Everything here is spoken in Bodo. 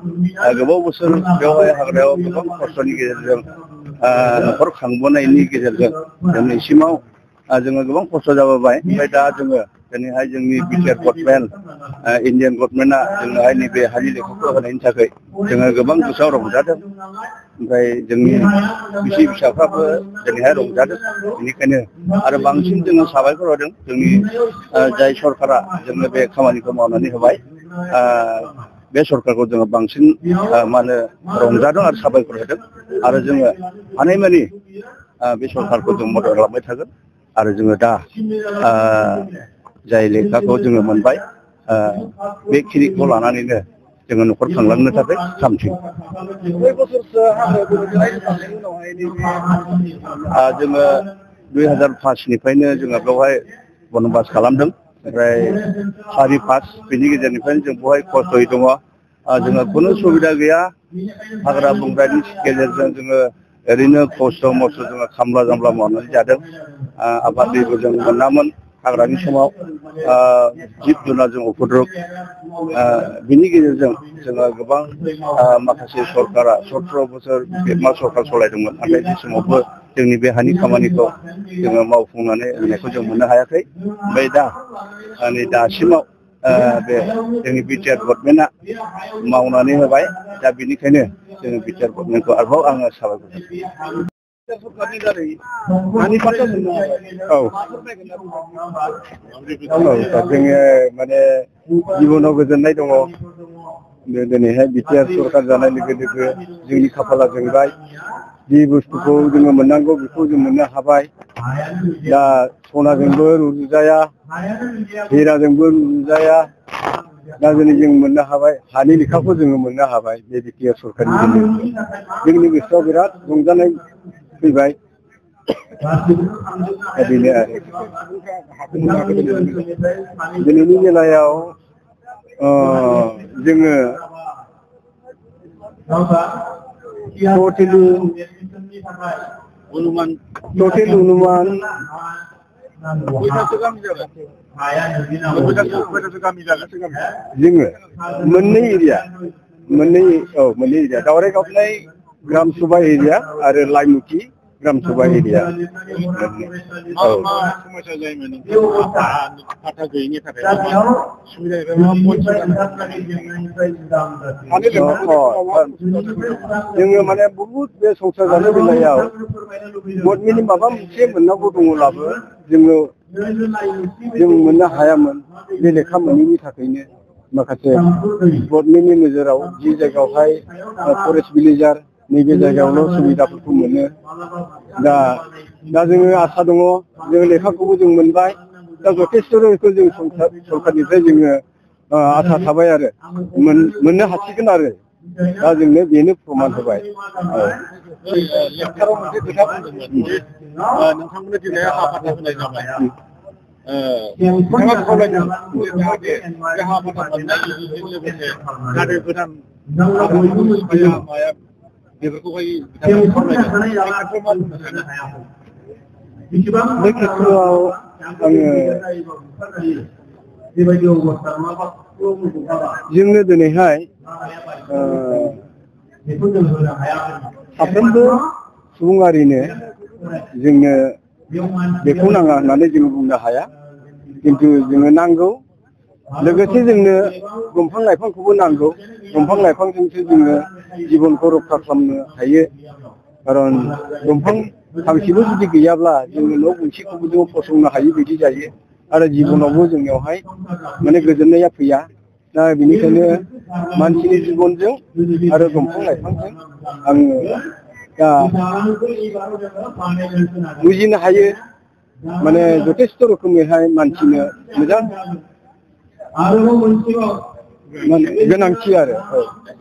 गोबाव बोसोर बेवहाय हाग्रायाव गोबां खस्थ'नि गेजेरजों न'खर खांबोनायनि गेजेरजों दिनैसिमाव जोङो गोबां खस्थ' जाबोबाय। ओमफ्राय दा जोङो दिनैहाय जोंनि बिटिआर गभर्नमेन्ट इन्डियान गभर्नमेन्टआ जोंनोहाय नैबे हानि लेखाखौ होनायनि थाखाय जोङो गोबां गोसोआव रंजादों। ओमफ्राय जोंनि बिसि फिसाफ्राबो दिनैहाय रंजादों। बेनिखायनो आरो बांसिन जोङो साबायखर होदों जोंनि जाय सरकारा जोंनो बे खामानिखौ मावनानै होबाय। बे सरकारखौ जोङो बांसिन मा होनो रंजादों आरो साबायखर होदों। आरो जोङो हानायमानि बे सरकारखौ जों मदद खालामबाय थागोन। आरो जोङो दा जाय लेखाखौ जोङो मोनबाय बेखिनिखौ लानानैनो जोङो न'खर खांलांनो थाखाय थामथिम जोङो 2005निफ्रायनो जोङो बेवहाय बनबास खालामदों। ओमफ्राय 4-5 बेनि गेजेरनिफ्रायनो जों बेवहाय खस्थ'यै दङ। जोङो खुनु सुबिदा गैया। हाग्रा बंग्रानि गेजेरजों जोङो ओरैनो खस्थ' मस्थ' जोङो खामला जामला मावनानै जादों। आबाद दैबो जों मोनामोन हाग्रानि समाव जिब जुनारजों उपद्रब बिनि गेजेरजों जोङो गोबां माखासे सरकारा 17 बोसोर मा सरकार सालायदोंमोन। नाथाय बे समावबो जोंनि बे हानि खामानिखौ जोङो मावफुंनानै होनायखौ जों मोननो हायाखै। ओमफ्राय दा नै दासिमाव बे जोंनि बिटिआर गभर्नमेन्टआ मावनानै होबाय। दा बेनिखायनो जोङो बिटिआर गभर्नमेन्टखौ आरोबाव आङो साबायखर होयो। सरकारनि दारै हानि फारसे मोननो हाबाय। जोङो माने जिबनाव गोजोननाय दङ। दिनैहाय बिटिआर सरकार जानाय लोगो लोगो जोंनि खाफाला जोंबाय। जि बुस्थुखौ जोङो मोननांगौ बेखौ जों मोननो हाबाय। दा सनाजोंबो रुजुजाया, हिराजोंबो रुजुजाया। दा दिनै जों मोननो हाबाय हानि लेखाखौ जोङो मोननो हाबाय बे बिटिआर सरकारनि गेजेरजों। जोंनि गोसोआव बिराद रंजानाय फैबाय। बेनो आरो दिनैनि बेलायाव जोङो टटेल अनुमान जोङो मोननै एरिया दावराय गाबनाय ग्राम सभा एरिया आरो लाइमुथि ग्राम सभा एरिया। जोङो माने बहुद बे संसार जानाय बेलायाव गभर्नमेन्टनि माबा मोनसे मोननांगौ दङब्लाबो जों मोननो हायामोन। बे लेखा मोनैनि थाखायनो माखासे गभर्नमेन्टनि नोजोराव जि जायगायावहाय फरेस्ट भिलेजार नैबे जायगायावल' सुबिदाफोरखौ मोनो। दा जोङो आसा दङ जों लेखाखौबो जों मोनबाय। दा जथेस्थ' रोखोमखौ जों सरकारनिफ्राय जोङो आसा थाबाय आरो मोननो हासिगोन आरो दा जोंनो बेनो प्रमान होबाय। लेखायाव मोनसे खोथा बुंदोंमोन जे नोंथांमोननो दिनै हा फाथा होनाय जाबाय। नोंथाङा खावलायदों जाहाथे बे हा फाथा मोननायजों लोगोसे जाहाथे गोदान माया बेफोरखौहाय बे खेथ्रआव आङो जोंनो दिनैहाय साफ्रोमबो सुबुंआरिनो जोंनो बेखौ नाङा होननानै जों बुंनो हाया। खिन्थु जोंनो नांगौ। लोगोसे जोंनो दंफां लाइफांखौबो नांगौ। दंफां लाइफांजोंसो जोङो जिबनखौ रैखा खालामनो हायो। खारन दंफां फांसेबो जुदि गैयाब्ला जोङो न' गंसेखौबो जों फसंनो हायि बायदि जायो। आरो जिबनावबो जोंनियावहाय माने गोजोननाया फैया। दा बेनिखायनो मानसिनि जिबनजों आरो दंफां लाइफांजों आङो दा बुजिनो हायो। माने जथेस्थ' रोखोमैहाय मानसिनो मोजां गोनांथि आरो